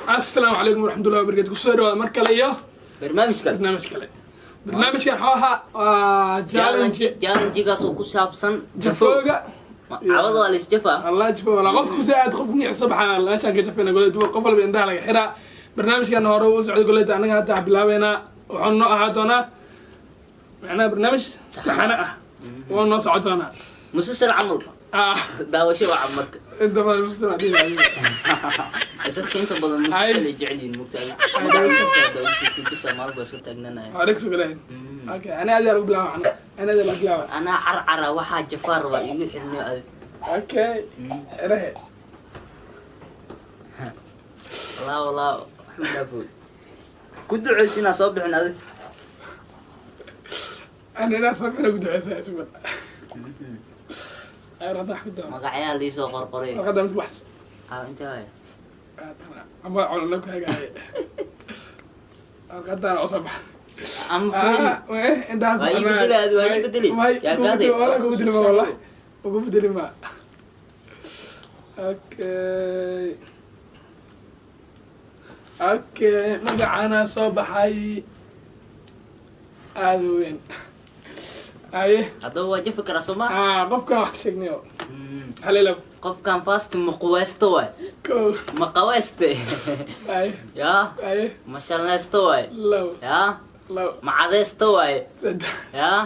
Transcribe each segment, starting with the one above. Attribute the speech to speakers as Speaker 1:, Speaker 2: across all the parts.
Speaker 1: Asalaamu calaykum waraxmatullahi wabarakatu. Kusoo dhawaada mar kale iyo
Speaker 2: barnaamijkan.
Speaker 1: Barnaamij kale. Barnaamijkan waxuu ahaa waa challenge.
Speaker 2: Challenge-gaas oo ku saabsan
Speaker 1: jafooga.
Speaker 2: Cawada waa laisjafaa.
Speaker 1: Allah, jafo wala qofku si aad qofku nici soo baxaa meeshaan ka jafayna goleyta, qof walba indhaha laga xiraa. Barnaamijkan hore uu socday goleyta, annaga hadda bilaabeynaa. Wuxuu noo ahaa doonaa macnaha barnaamij taxane ah, wuu noo socon doonaa.
Speaker 2: Musasal camal.
Speaker 1: Ah.
Speaker 2: Daawasho waa marka.
Speaker 1: Inta badan musasal
Speaker 2: Dadka inta badan musasal ay jecel yihiin, mugtaada daawashatid bisa maalin baa soo taagnanaya.
Speaker 1: Waa dhegso galeyn. Okay, ani aad yaa lagu bilaaba, ani aad yaa lagu bilaaba.
Speaker 2: Anaa carcara waxaa jafaa rabaa igu xirniyo adig.
Speaker 1: Okay, xirahe.
Speaker 2: Walaa walaa, waxma dhaafooy, ku duceys inaa soo bixin adig.
Speaker 1: Ani inaa soo bixina ku duceysaa isugu ay rada wax ku daa.
Speaker 2: Magacyaa liisoo qorqoray.
Speaker 1: Warqadda mid wax.
Speaker 2: Ah, intee waay?
Speaker 1: Ama colona ku hagaaye warqadaan oo soo bax.
Speaker 2: Ama furin.
Speaker 1: Indhaha.
Speaker 2: Waa ii bedeli adi, waa ii bedeli. Yaa gaaday.
Speaker 1: Wala kugu bedeli ma, wallahi ugu bedeli ma. Okay, magacaana soo baxay aada u weyn aye.
Speaker 2: Haddaba waa jafi karaa, soo ma?
Speaker 1: Ah, qofkan wax ka sheegnayo halilab.
Speaker 2: Qofkan fast maqaweysto waay.
Speaker 1: Ko.
Speaker 2: Maqaweyste.
Speaker 1: Aye.
Speaker 2: Yaa.
Speaker 1: Aye.
Speaker 2: Mashalneysto waay.
Speaker 1: Labo.
Speaker 2: Yaa.
Speaker 1: Labo.
Speaker 2: Macadeysto waay.
Speaker 1: Saddex.
Speaker 2: Yaa,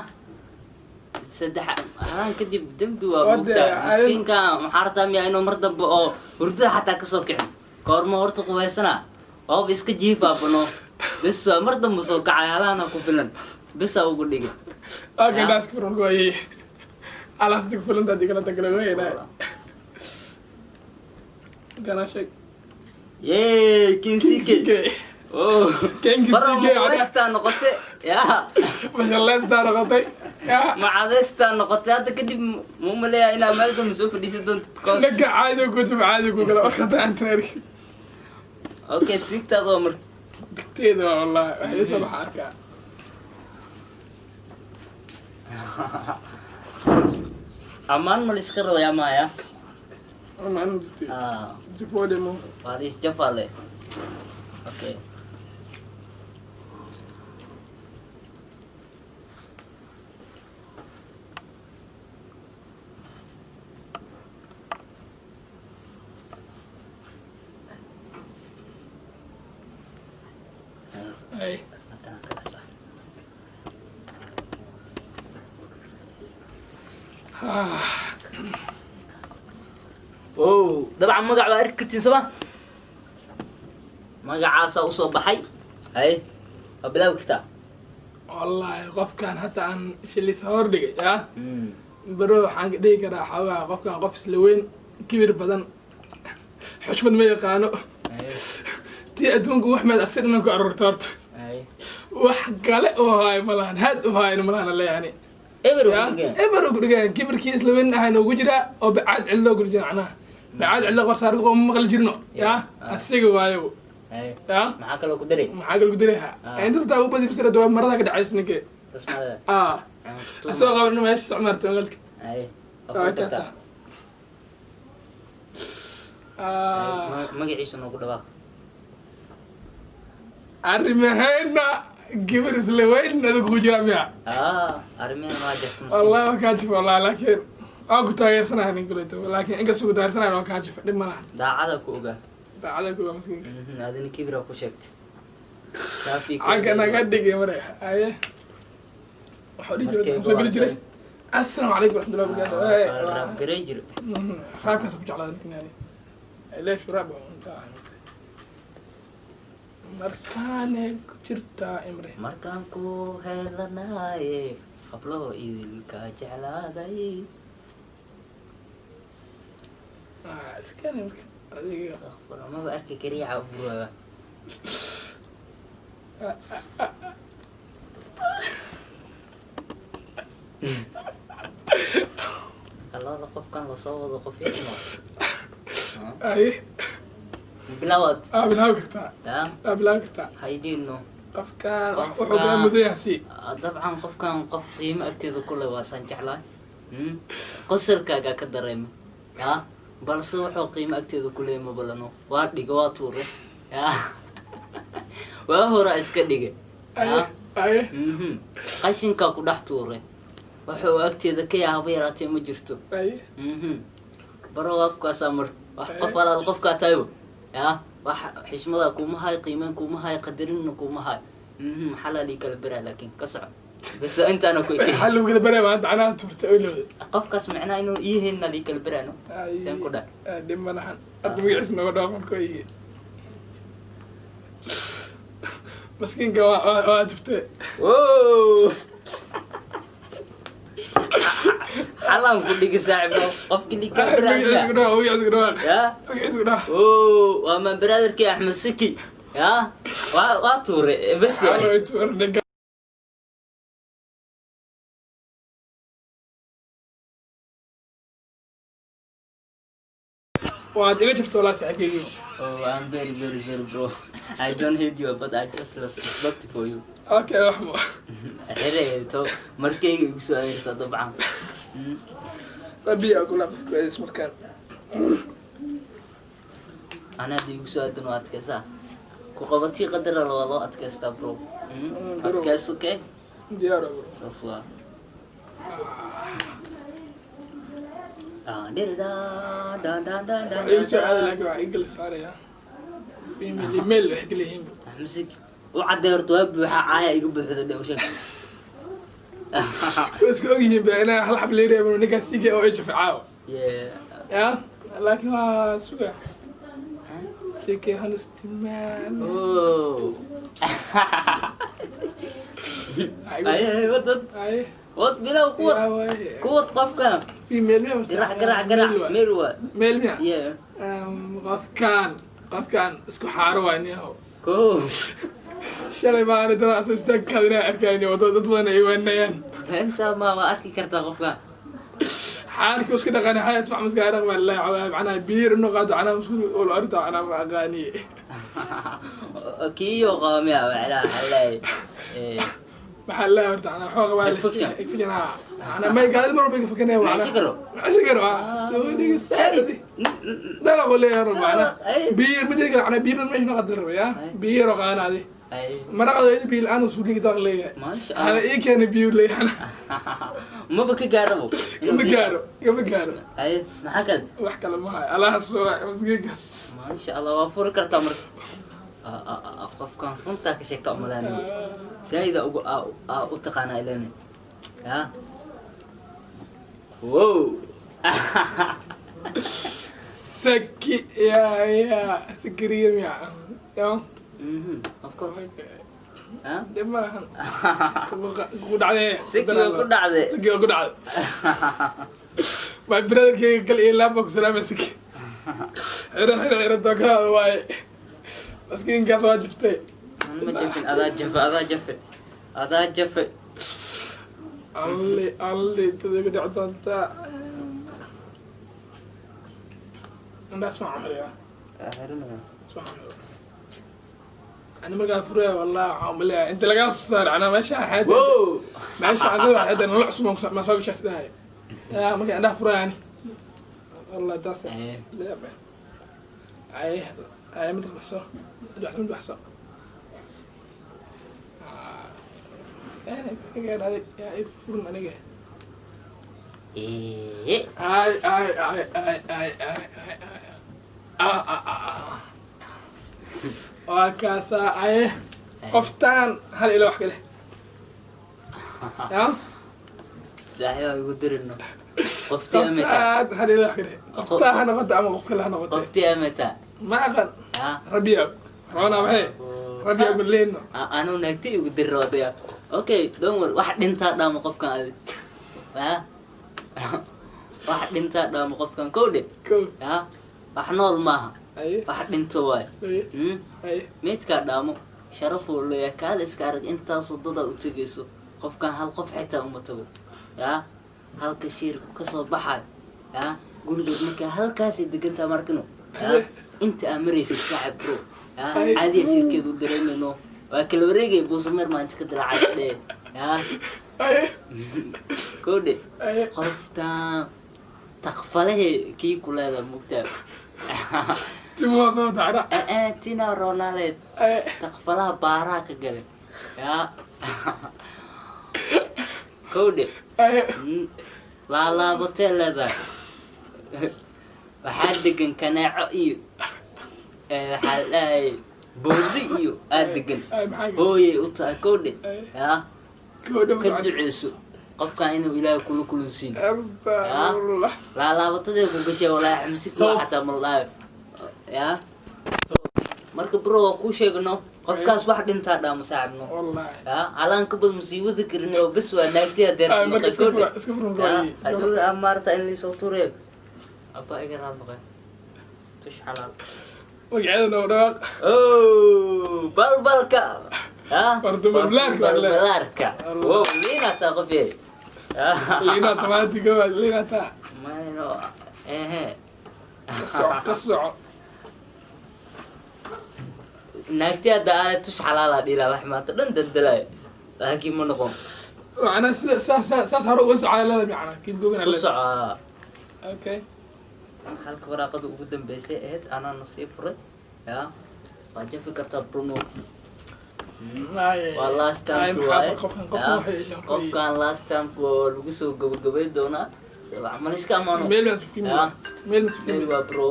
Speaker 2: saddex halaan kadib dembi waa.
Speaker 1: Wade,
Speaker 2: mugtaa miskiinka maxaa rabtaa miyaa inuu mar dambe oo hurdada xataa kasoo kicin? Koorma horta quweysana, waaba iska jiifaa bano, bes waa mar dambe soo kacay, halaana ku filan besaa ugu dhigay.
Speaker 1: Okay.
Speaker 2: Ya.
Speaker 1: Dhaas ku furan waayey, alaasta ku filanta hadii kala tagala wayna kana sheeg.
Speaker 2: Yee, kinsike. Oh.
Speaker 1: Kenki.
Speaker 2: Baro.
Speaker 1: CK.
Speaker 2: Maqaweystaa noqote yaa.
Speaker 1: Mashaleystaa noqotay yaa.
Speaker 2: Macadeystaa noqotay. Hadda kadib muu maleeyaa inaa meel dambe soo fadhiisan doontid koos.
Speaker 1: Ninka caadi ku jib, caadi ku kala warqada aan arki.
Speaker 2: Okay, tigtaada waa marka.
Speaker 1: Digteeda waa wallahi waxay soo baxa arkaa.
Speaker 2: Ammaan ma la iska rabayaa maya?
Speaker 1: Amaan digteeda.
Speaker 2: Ah.
Speaker 1: Jifoode mo.
Speaker 2: Waa la isjafale. Okay.
Speaker 1: Ay. Ah.
Speaker 2: Oh, dabcan magac waa arki kartiin, soo ma? Magacaasaa usoo baxay. Hay, waa bilaabi kartaa.
Speaker 1: Wallahi qofkan hadda aan shilis hor dhigay yaa baro, waxaan ka dhigi karaa xoogaa qofkan qof isla weyn, kibir badan, xushmad ma yaqaano. Tii adduunka wax meed asir inaan ku aruurto horta. Wax kale oo haayo malahan, haad u haayna malahan alle yani.
Speaker 2: Eber.
Speaker 1: Ya, eber ugu dhigan, kibirkii isla weyn ahayna ugu jiraa oo bacaad cidlo ugu jira, macnaha bacaad cidlo qorsaar oo ma maqli jirno ya, asiga waayo ya.
Speaker 2: Maxaa kaloo ku daray?
Speaker 1: Maxaa kale ku dirayha? Inta taa ugu badi bisira waa marada ka dhacaysa ninkee.
Speaker 2: Tasmada.
Speaker 1: Ah, asoo qaban meesha socmaarta magaalka.
Speaker 2: Hay.
Speaker 1: Waa kaasa. Ah.
Speaker 2: Magaciisa noogu dhawaaq.
Speaker 1: Arrimahayna gabar isla weyn adiga kugu jira miya?
Speaker 2: Ah, arrimahan waa jirta miskiin.
Speaker 1: Wallahi waa kaa jifa wallahi, laakiin waan ku taageersanahay nin kuleeto, laakiin inkastoo ku taageersanahay waan kaa jifa, dhib ma lahan.
Speaker 2: Daacada ku ogaa.
Speaker 1: Daacada ku ogaa miskiinka.
Speaker 2: Adina kibra ku sheegtay. Saafi.
Speaker 1: Xagga naga dhigay mare aye, waxaa dhihi jiray, soo geli jiray, assalaamu calaykum waraxmatullahi wabarakaatu.
Speaker 2: Raab garay jiro.
Speaker 1: Raabkaas ku jeclaa ninkan yani, leesh raab inta markaanay ku jirtaa imre.
Speaker 2: Markaan ku helanaaye hablaho idinka jeclaaday.
Speaker 1: Ah, iska marka adiga.
Speaker 2: Astaghfir, maba arki kariya furaya. Allora qofkan lasoo wado qof yar.
Speaker 1: Aye.
Speaker 2: Bilawad.
Speaker 1: Aa, bilaabi kartaa.
Speaker 2: Yaa.
Speaker 1: Aa, bilaabi kartaa.
Speaker 2: Haydiino.
Speaker 1: Qofkaan
Speaker 2: Qofkaan-
Speaker 1: wuxuu kaa mudan yahay si.
Speaker 2: Dabcan qofkan qof qiimo agteeda ku leh waa saan jeclahay. Qosolkaagaa ka dareema yaa, balse wuxuu qiimo agteeda ku leeyahay mabalano, waa dhiga, waa tuure. Ya, waa horaa iska dhigay.
Speaker 1: Aye.
Speaker 2: Ya.
Speaker 1: Aye.
Speaker 2: Qashinkaa ku dhex tuuray, wuxuu agteeda ka yaaba yaraatee ma jirto.
Speaker 1: Aye.
Speaker 2: Baro, waa kaasaa marka wax qof alaal qofkaa tahaybo ya, wax xishmada kuma hay, qiimeyn kuma hay, qadarinna kuma hay. Maxaa laalii kala beraa? Laakiin ka soco bas, intaana ku ekey.
Speaker 1: Maxaa lagu kala baraa maanta? Anaa turta olowda.
Speaker 2: Qofkaas macnaha inuu ii haynna lii kala beraano seen ku dhac.
Speaker 1: Dhib ma lahan, hadda magaciisa nooga dhawaaq marka iye maskiinka waa turtay.
Speaker 2: Wow! Xalaan ku dhigi, saaxiibno, qofkii lii kala
Speaker 1: Magaciisa ku
Speaker 2: beraa.
Speaker 1: dhawaaq, magaciisa ku dhawaaq.
Speaker 2: Ya.
Speaker 1: Magaciisa ku dhawaaq.
Speaker 2: Oh, waa ma brotherkii Axmed Siki. Ya, waa tuure bas waay.
Speaker 1: Waa tuur ninka. Waad iga jabta walaa, saaxiibkeygiiba.
Speaker 2: Oh, I'm very very sorry, bro. I don't hate you, but I just lost respect for you.
Speaker 1: Okay, waxmo.
Speaker 2: Xirayto markayga igu soo adeerta dabcan.
Speaker 1: Rabiya kula qofku eedis markaan.
Speaker 2: Ana hadda igu soo aadan waa adkaysaa. Ku qabatii qadara waa loo adkaystaa, bro.
Speaker 1: Bro.
Speaker 2: Adkays, okay?
Speaker 1: Diyaar bro.
Speaker 2: Saas waa. Ah, da da da da da.
Speaker 1: Wax igu soo aada, laakiin waxaa igala saaraya female iyo male waxay kala yihiin.
Speaker 2: Axmed Siki u cadday horta, waa buuxa caaya iga buuxda dhe u sheeg.
Speaker 1: Way iska ogyihiin ba inaa hal xab leeyahay ninkaas sige oo ijaf caawa. Ya, laakiin waa suga sige honesty man.
Speaker 2: Oh. Ay, wadad.
Speaker 1: Ay.
Speaker 2: Wad bilow, kuwad.
Speaker 1: Yaa waaye.
Speaker 2: Kuwad qofkan.
Speaker 1: Female miya?
Speaker 2: Garac, garac, garac, meel waa.
Speaker 1: Male miya?
Speaker 2: Yeah.
Speaker 1: Qofkaan isku xaaro waa niyahow.
Speaker 2: Ko.
Speaker 1: Shalay maana dad asoo istaag kaadina arkayni wadada, dad badan ay waanayaan.
Speaker 2: Inta ma waa arki kartaa qofkan.
Speaker 1: Xaarkii iska dhaqani xaya isfax maska dhaq baa la cawaa macnaha biir inuu qaado macnaha musul oo arda macnaha ma aqaaniye.
Speaker 2: Kiyo qaba miya macnaha xalay
Speaker 1: Maxaa la horta macnaha xooga waa la
Speaker 2: Infection.
Speaker 1: Infection, ha, macnaha may gaadi mar walba iga fakanaya.
Speaker 2: Macashi karo.
Speaker 1: Macashi karo, ah, soo dhiga saadi dalaq u leeyahay macnaha biir ma jiri karo, macnaha biir meesha noo qadar rabaya biir oo qaanaadi
Speaker 2: Ay.
Speaker 1: maraqada in biir la'aan usuuliga dalaq leeyahay.
Speaker 2: Maasha
Speaker 1: hala
Speaker 2: Allah.
Speaker 1: Ii keenay biyo leeyahay.
Speaker 2: Maba ka gaarabo.
Speaker 1: Kama gaaro, kama gaaro.
Speaker 2: Ay, maxaa kale?
Speaker 1: Wax kale ma hayo, allaha soo maskiinkaas.
Speaker 2: Maasha Allah, waa furi kartaa marka. Ah, ah, ah, qofkan runtaa ka sheegta umalaaniyo zaida ugu aa u taqaanaa ilene ya, wow.
Speaker 1: Saki ya sakiriya miya ya?
Speaker 2: Of course. Ha?
Speaker 1: Dhib ma lahan, ku dhacday.
Speaker 2: Saki waa ku dhacday.
Speaker 1: Saki waa ku dhacday. My brotherkeyga kale iyo laaba ku salaamay. Saki xiro xiro xiro tookadaada waaye, maskiinkaas waa jiftay.
Speaker 2: Ma jafin, adaa jafe, adaa jafe, adaa jafe.
Speaker 1: Alli alli intada ku dhici doontaa indhaha isma xiriya, isma xiriyo. Ani markaa furaya wallahi waxaan umaleeyaa inta lagaa soo saaray anaa meesha xeeda.
Speaker 2: Wow.
Speaker 1: Meesha aan ka waxay nolol cusub ma soo gashaa sidahay yaa markaa indhaha furaya ani wallahi taas. Leeb ay ay mid baxso, mid baxso, mid baxso. Yaa i furin aniga. Ay ay ay ay ay ay ay ay, ah ah ah ah, waa kaasaa. Aye, qoftaan hal ilo wax kale ya.
Speaker 2: Saaxiib, aan igu dirino qoftii amita.
Speaker 1: Qoftaan hal ilo wax kale, qoftaan ha noqoto ama qof kale ha noqoto.
Speaker 2: Qoftii amita.
Speaker 1: Ma aqan.
Speaker 2: Ha.
Speaker 1: Rabiya roona maxay rabiya maleyno.
Speaker 2: Anuu naagti igu diri odaya. Okay, don't worry, wax dhintaa dhaamo qofkan adi ha, wax dhintaa dhaamo qofkan kowdhe.
Speaker 1: Ko.
Speaker 2: Ha, wax nool maaha.
Speaker 1: Aye.
Speaker 2: Wax dhinto waay.
Speaker 1: Aye. Aye.
Speaker 2: Meydkaa dhaamo, sharafuu leeyahay, kaala iska arag. Intaasoo dadaa u tegayso qofkan, hal qof xitaa uma tago yaa, halka shiir kasoo baxayo yaa gurigood markaa halkaasay degantaa markino yaa inta aa maraysid, saaxib, bro, yaa.
Speaker 1: Ay.
Speaker 2: Caadiya shirkeedu dareemayno, waa kala wareegay buusameer maalinta ka dilaacay dhee yaa.
Speaker 1: Aye.
Speaker 2: Kowdhe.
Speaker 1: Aye.
Speaker 2: Qoftaan taqfalahe kii ku leeda mugtaa.
Speaker 1: Timo soo tacra.
Speaker 2: Ee, tina ronaleed taqfalaha baaraha ka galay yaa kowdhe. Laalaabatee leedahay, waxaa degan kaneeco iyo waxaa la dhahayay boodi iyo aa degan.
Speaker 1: Maxaa?
Speaker 2: Hooyay u tahay, kowdhe, yaa.
Speaker 1: Gabadha.
Speaker 2: Ka duceyso qofkan inuu Ilaahay kula kulansiiyo.
Speaker 1: Astagfirullah.
Speaker 2: Laalaabatadee ku gashay, walaahi xamsi kuwa
Speaker 1: Stop.
Speaker 2: xataa maldhaayo yaa. Marka bro, waa kuu sheegno, qofkaas wax dhintaa dhaama, saaxibno.
Speaker 1: Wallahi.
Speaker 2: Yaa halaan ka badan musiibada karin oo bes waa naagtiya.
Speaker 1: Ay, marka iska fura, iska fura, bro.
Speaker 2: Hadhow aa maarata in liisoo tureeb abba iga raad noqe tush xalaal.
Speaker 1: Magaceeda noo dhawaaq.
Speaker 2: Oh, balbalka. Ah,
Speaker 1: Fartuun balbalaarka waa leedahay.
Speaker 2: Balbalaarka.
Speaker 1: Allah.
Speaker 2: Wow, liina taa qof yahay.
Speaker 1: Liina tamaatiga waa liina taa.
Speaker 2: Mayno, ehe.
Speaker 1: Ka soco, ka soco.
Speaker 2: Naagti hadda aad tush xalaala dhila wax maanta dhan daldalaayo. Laakiin ma noqon.
Speaker 1: Macnaa sida saas hore uga socdaa leedahay, macnaa keep going.
Speaker 2: Ku soco.
Speaker 1: Okay.
Speaker 2: Halka waraaqada ugu dambeysay ahayd anaana sii furay. Ya. Waa jafi kartaa, Bruno. Waa last time waaye.
Speaker 1: Qofkan
Speaker 2: Ya.
Speaker 1: waxay yeeshaan.
Speaker 2: Qofkan last time waa lagu soo gabagabay doonaa. Maliska amaano.
Speaker 1: Meel baan sufin.
Speaker 2: Ya.
Speaker 1: Meel baan sufin.
Speaker 2: Meel waa bro.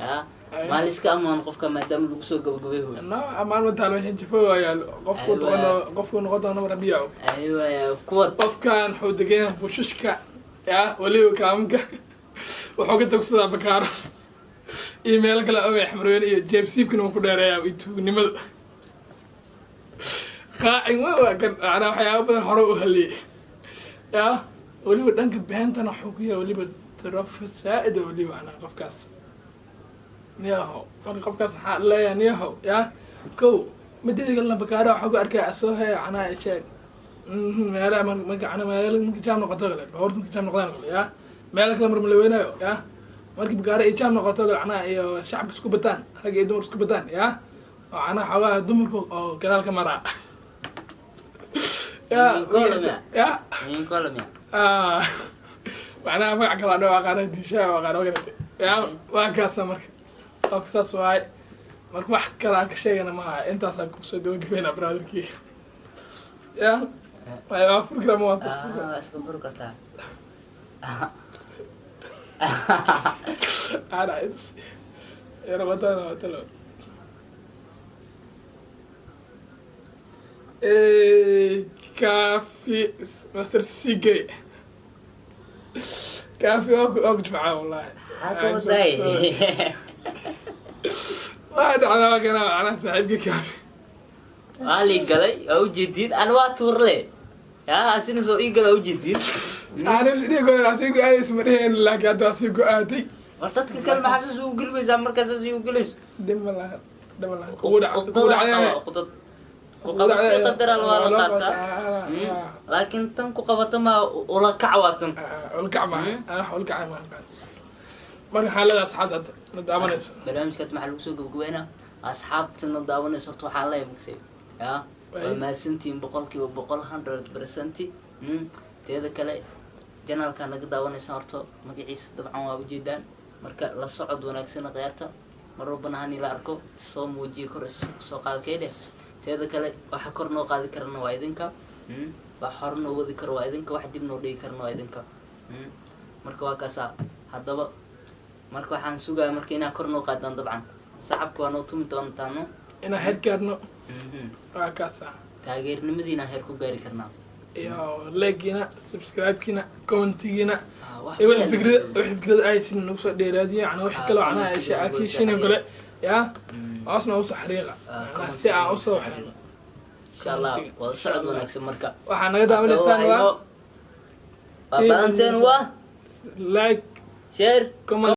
Speaker 2: Ya.
Speaker 1: Ay.
Speaker 2: Maaliska amaan qofka maadaama lagu soo gabagabay hoy.
Speaker 1: No, amaan ma taalo meeshan, jafo waa yaalo. Qofku
Speaker 2: Aywa.
Speaker 1: doono, qofku noqon doono rabiya.
Speaker 2: Aywa, kuwa.
Speaker 1: Qofkan wuxuu degan yahay bushashka, ya weliba kaamka wuxuu ka togsadaa bakaaro iyo meelo kale ogay Xamrooyin iyo jeebsiibkana wuu ku dheereeyaa iyo tuugnimada. Qaacin waa kan, macnaa waxyaaba badan hore u haliyey, ya weliba dhanka beentana wuxuu ku yahay weliba tarafa saa'id oo weliba macnaa qofkaas niyahow. Marka qofkaas waxaa leeyahay niyahow, ya kow midada kalena bakaara waxaa ku arkaya asoo hee, macnaha sheeg meelaha marka macnaa meelaha marka jaam noqoto kale, baabuurta marka jaam noqdaan kale, ya meelo kale mar ma la weynaayo, ya markii bakaara ay jaam noqoto kale, macnaha iyo shacabka isku bataan, rag iyo dumar isku bataan, ya oo macnaha xoogaha dumarku oo gadaal ka maraa, ya.
Speaker 2: Minkolomia.
Speaker 1: Ya.
Speaker 2: Minkolomia.
Speaker 1: Ah, macnaha magac kale anoo aqaana diishaa aqaana, ma garatay? Ya, waa kaasa. Marka qofka saas waay. Marka wax kale aan ka sheegana maaha, intaasaan kusoo gabagabeynaa brotherkii. Ya waa furi karaa, ma waa tas?
Speaker 2: Ah, iska buri kartaa.
Speaker 1: Ana Ramadan waa talo. Kaafi Master CK Kaafi waa ku jimcaa wallahi.
Speaker 2: Maxaa ka waday?
Speaker 1: Waa dhacdaa, waa kana macnaha saaxiibka Kaafi.
Speaker 2: Waa lii galay, waa ujeediin, ana waa tuurle yaa asina soo ii gala, ujeediin.
Speaker 1: Ani go-aanaysa ma dheheen, laakiin hadda waa sii go-aatay.
Speaker 2: War dadka kale maxaa saas ugu gelimaysaa markaa saas ugu gelayso?
Speaker 1: Dhib ma lahan, dhib ma lahan, kugu dhac kugu
Speaker 2: Uqdada
Speaker 1: dhacday.
Speaker 2: Qaba uqdad ku qabatay, qadaraa waa la qaataa. Laakiin tan ku qabata ma ula kac waa tan.
Speaker 1: Ulkac maaha, ana wax ulkac maaha. Marka xaalada asxaabta hadda na daawanayso.
Speaker 2: Barnaamijkaas maxaa lagu soo gabagabeynaa? Asxaabtana daawanayso horta waxaan leeyahay magsay ya waa mahadsantihiin 100%, 100%. Teeda kale channelkaa naga daawanaysa horta magaciisa dabcan waa ujeedaan. Marka la socod wanaagsan khiyaarta, mar walbana hani la arko soo muujiya, kor soo qaadkay dheh. Teeda kale waxa kor noo qaadi karana waa idinka. Wax hore noo wadi karo waa idinka, wax dib noo dhigi karana waa idinka. Marka waa kaasaa. Haddaba marka waxaan sugaya marka inaa kor noo qaadaan, dabcan sacabka waa noo tumi doontaano.
Speaker 1: Inaan heer gaarno. Waa kaasa.
Speaker 2: Taageernimadiina heer ku gaari karnaa.
Speaker 1: Iyo like-giina, subscribe-kiina, commentigiina.
Speaker 2: Ah, wax
Speaker 1: iyo wixii
Speaker 2: badan.
Speaker 1: fikrada, wixii fikrada aysin nagu soo dheeraadiyo, macnaa wixii
Speaker 2: Ah,
Speaker 1: kale macnaha
Speaker 2: commentiga nagu soo
Speaker 1: akishina
Speaker 2: xariiqa.
Speaker 1: kale ya hoosna usoo xariiqa.
Speaker 2: Ah,
Speaker 1: macnaa si aan
Speaker 2: commentiga
Speaker 1: usoo
Speaker 2: nagu soo
Speaker 1: xirno.
Speaker 2: Insha Allah.
Speaker 1: Commentiga.
Speaker 2: Wada socod wanaagsan marka.
Speaker 1: Waxaa naga daawanaysaan waa
Speaker 2: waa balanteen, waa
Speaker 1: like,
Speaker 2: share.
Speaker 1: Comment.